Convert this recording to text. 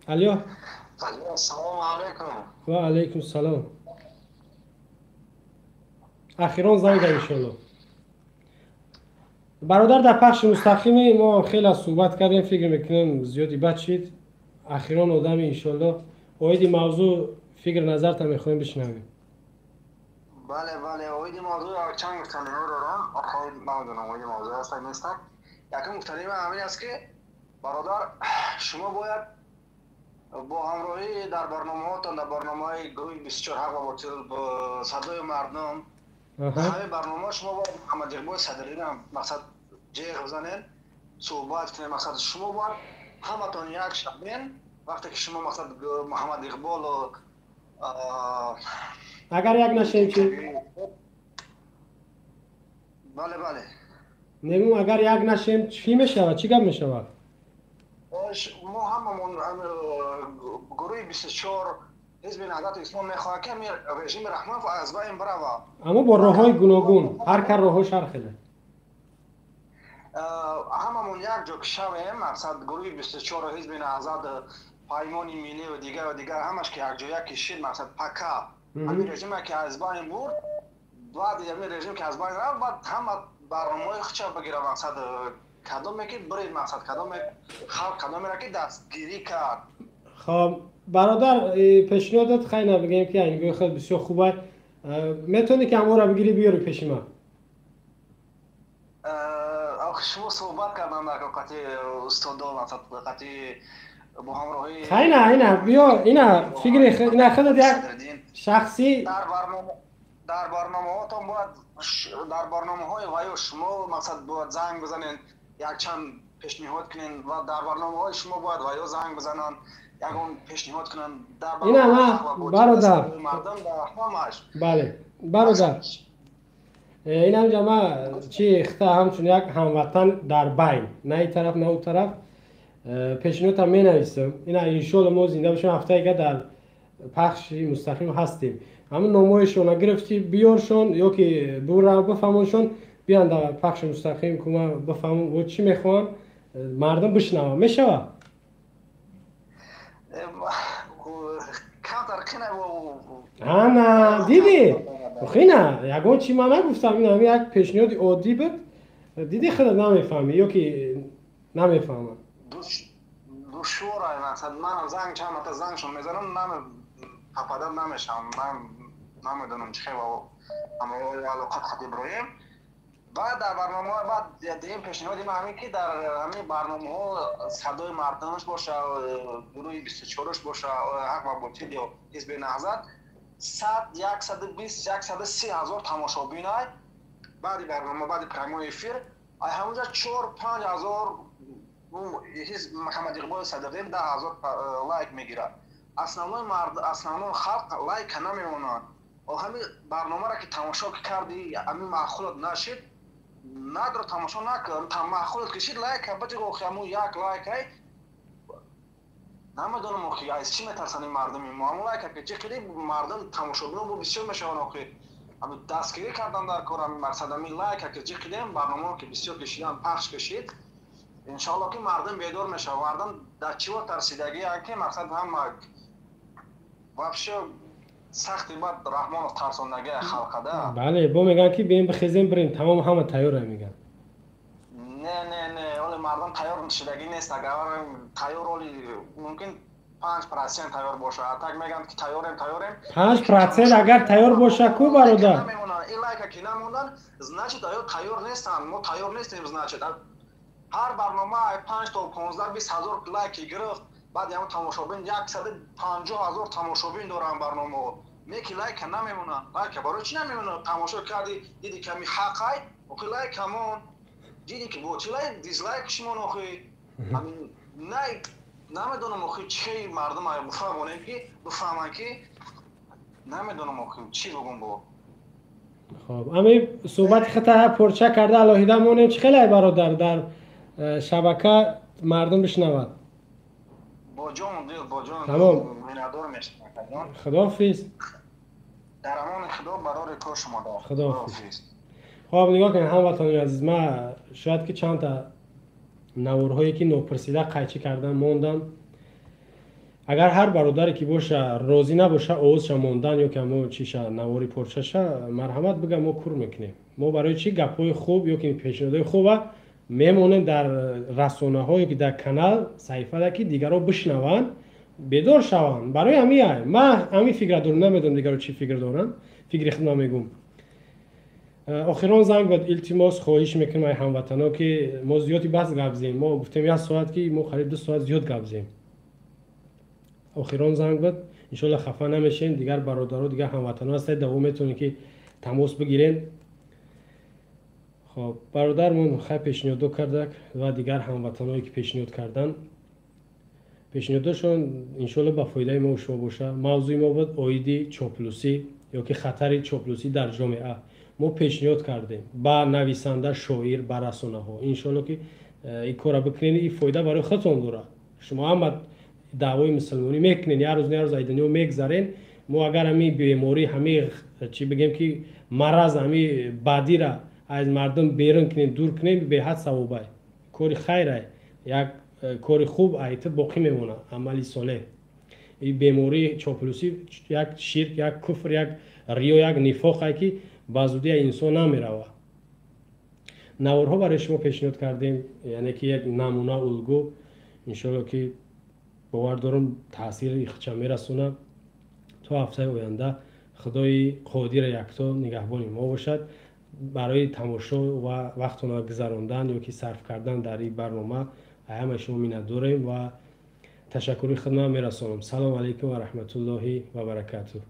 Алё. Ассалому алайкум. Ва алайкум салом. Ахирон занга, иншолло. Бародар, дар пахши мустақими мо хеле суҳбат кардем, фикр мекунем, зиёди бад шид. Ахирон одами, иншолло, оиди мавзӯъ фикр назарта мехоҳем бишнавем. Бале, бале, оиди мавзӯъ чанд гуфтаниҳо дорам. Охир намедонам, оиди мавзӯъ ҳаст нест. Якум гуфтании ман ҳамин аст, ки, бародар, шумо бояд бо ҳамроҳӣ дар барномаҳотон, дар барномаҳои гурӯҳи 24 «Ҳақ ва ботил», «Садои мардум», ҳамин барномаҳо шумо бояд Муҳаммад Иқболи Садриддин, мақсад, ҷеғ бизанед, суҳбат кунед. Мақсад, шумо бояд ҳаматон як шавен. Вақте ки шумо, мақсад, Муҳаммад Иқболу Агар як нашем, чи? Бале, бале. Мегӯм, агар як нашем, чӣ мешавад, чӣ гап мешавад? Мо ҳамамон гурӯҳи 24, Ҳизби Наҳзати Ислом мехоҳад, ки ҳамин режими Раҳмонов аз байн бирава. Аммо бо роҳҳои гуногун, ҳар кар роҳҳош ҳар хеле. Ҳамамон як ҷо ки шавем, мақсад, гурӯҳи 24, Ҳизби Наҳзат, Паймони Миллию дигару дигар, ҳамаш ки якҷоя кишид, мақсад, пока ҳамин режиме ки аз байн бурд, баъди ҳамин режим ки аз байн рафт, баъд ҳама барномаҳои худша бигира. Мақсад, кадоме ки биред, мақсад, кадоме халқ, кадомеро ки дастгирӣ кард. Хоб, бародар, пешниҳодат хайна, бигем, ки айнигоҳи худ бисёр хуб. Метавонӣ ки ҳамонро бигирӣ, биёрӣ пеши ман? Шумо суҳбат кардан дар қати устодо, мақсад, қати бо ҳамроҳӣ. Хайна, ина биё, ина фикри ина худат як шахсӣ. Дар барномаҳотон бояд, дар барномаҳои ваё шумо, мақсад, бояд занг бизанед, якчанд пешниҳод кунед ва дар барномаҳои шумо бояд ваё занг бизананд, ягон пешниҳод кунанд. Дар Ина ма, бародар. Мардум дар ҳамаш. Бале, бародар, инамҷа ма чи хита, ҳамчун як ҳамватан дар байн, на ин тараф, на у тараф, пешниҳодам менависам. Ина, иншолло, мо зинда бошем, ҳафтаига дар пахши мустақим ҳастем. Ҳамин номҳояшона гирифтӣ, биёршон ё ки бура бифаҳмоншон, биён дар пахши мустақим, кума бифаҳмон, о чӣ мехоҳанд, мардум бишнаванд, мешавад? Камтар. Ана, дидӣ, хина ягон чи ман нагуфтам. Ин ҳами як пешниҳоди оддӣ буд. Дидӣ, худат намефаҳмӣ ё ки намефаҳмам? Душвора, мақсад, манам занг, чанд марта зангшон мезанам, попадать намешавам. Ман намедонам, чӣ хел алоқа хат Иброҳим. Баъд дар барномаҳо, баъд дуюм пешниҳоди ман ҳамин, ки дар ҳамин барномаҳо, «Садои мардумаш» боша, гурӯҳи 24-аш боша, «Ҳақ ва ботил» ё Ҳизби Наҳзат, 100, 120, 130 ҳазор тамошобинай. Баъди барнома, баъди прямой эфир, ай ҳамонҷа 4-5 ҳазор ҳизб Муҳаммад Иқболи Садиқӣ 10 ҳазор лайк мегирад. Основной мард, основной халқ лайка намемонад. Ҳамин барномаро ки тамошо кардӣ, ҳамин маъқулат нашид, надро тамошо накун. Маъқулат кишид, лайка баҷи. Охи, ҳамун як лайкай, намедонам, охи, аз чӣ метарсанд ин мардуми мо? Ҳамун лайка ки чӣ қиди, мардум, тамошобино бо бисёр мешаванд. Охи, ҳамин дастгирӣ кардан дар кор, ҳамин мақсад, ҳамин лайка ки ҷи қидем, барномаро ки бисёр кишидан, пахш кашид, иншоалло, ки мардум бедор мешавад. Мардум дар чиво тарсидагианд, ки, мақсад, ҳама вообще сахти бад Раҳмонов тарсондагия халқада. Бале, бо мегӯянд, ки бием, бихезем, бирем, тамом, ҳама тайёра, мегӯянд. Не, не, не, оли мардум тайёр шидагӣ нест. Агар тайёр, оли мумкин 5% тайёр боша. А так мегӯянд, ки тайёрем, тайёрем. 5% агар тайёр боша ку, бародар? Ин лайка ки намондан, значит, аё тайёр нестанд. Мо тайёр нестем, значит. Ҳар барнома 5 то 15-20 ҳазор лайки гирифт, баъд ягон тамошобин, 150 ҳазор тамошобин доранд барномаҳо, меки лайка намемонанд. Лайка барои чӣ намемонанд? Тамошо кардӣ, диди, ками ҳақай, охи, лайк ҳамон, диди, ки ботилай, дизлайк шимон. Охи, най, намедонам, охи, чӣ мардум бифаҳмонем, ки бифаҳманд, ки намедонам, охи, чӣ бугум бо. Хоб, ами суҳбати хата порча карда, алоҳида монем, чӣ хеле, бародар, дар шабака мардум бишнавад. Бо ҷону дил, бо ҷону. Тамом. Миннатдор мешавам. Худоҳофиз. Дар амони Худо, барори кор шумо. Худоҳофиз. Хоб, нигоҳ кунед, ҳамватанони азиз, ма шояд ки чандта наворҳое ки нопурсида қайчӣ кардан мондам. Агар ҳар бародаре ки боша, розӣ набоша овозша мондан ё ки ҳамо чиша, навори порчаша, марҳамат, бига, мо кур мекунем. Мо барои чӣ гапҳои хуб ё ки пешниҳодҳои хуба мемонем дар расонаҳо ё ки дар канал, саҳифада, ки дигарро бишнаванд, бедор шаванд. Барои ҳамин ман ҳамин фикра дорам. Намедонам, дигарро чӣ фикр доранд, фикри худам мегӯм. Охирон занг буд. Илтимос, хоҳиш мекунем ай ҳамватано, ки мо зиёди бас гап зем. Мо гуфтем як соат, ки мо қариб 2 соат зиёд гап зем. Охирон занг буд. Иншоалло, хафа намешем. Дигар бародаро, дигар ҳамватано ҳастед, давом метавонед, ки тамос бигирен. Хоб, бародармон хай пешниҳодо кардак ва дигар ҳамватаное, ки пешниҳод кардан, пешниҳодошон иншоалло ба фоидаи мо шумо боша. Мавзӯи мо буд оиди чоплусӣ ё ки хатари чоплусӣ дар ҷомеа. Мо пешниҳод кардем ба нависанда, шоир, ба расонаҳо. Иншоалло, ки ин корра бикунед, ин фоида барои худтон дорад. Шумо ҳама даъвои мусулмонӣ мекунед, як рӯз, як рӯз ай дунё мегзарен. Мо агар ҳамин беморӣ, ҳамин, чӣ бигем, ки мараз, ҳамин бадира аз мардум берун кунем, дур кунем, беҳад савобай, кори хайрай, як кори хуб айти боқӣ мемонад, амали солеҳ. Ин бемории чоплусӣ як ширк, як куфр, як риё, як нифоқае, ки ба зудӣ инсон намеравад. Наворҳо барои шумо пешниҳод кардем, яъне ки як намуна, улгӯ. Иншоалло, ки бовар дорам, таъсири худша мерасонад. То ҳафтаи оянда Худои қодира якто нигаҳбони мо бошад. Барои тамошо ва вақтона гузарондан ё ки сарф кардан дар ин барнома ҳамаи шумо миннатдорем ва ташаккури худро мерасонам. Салому алайкум ва раҳматуллоҳи ва баракатуҳ.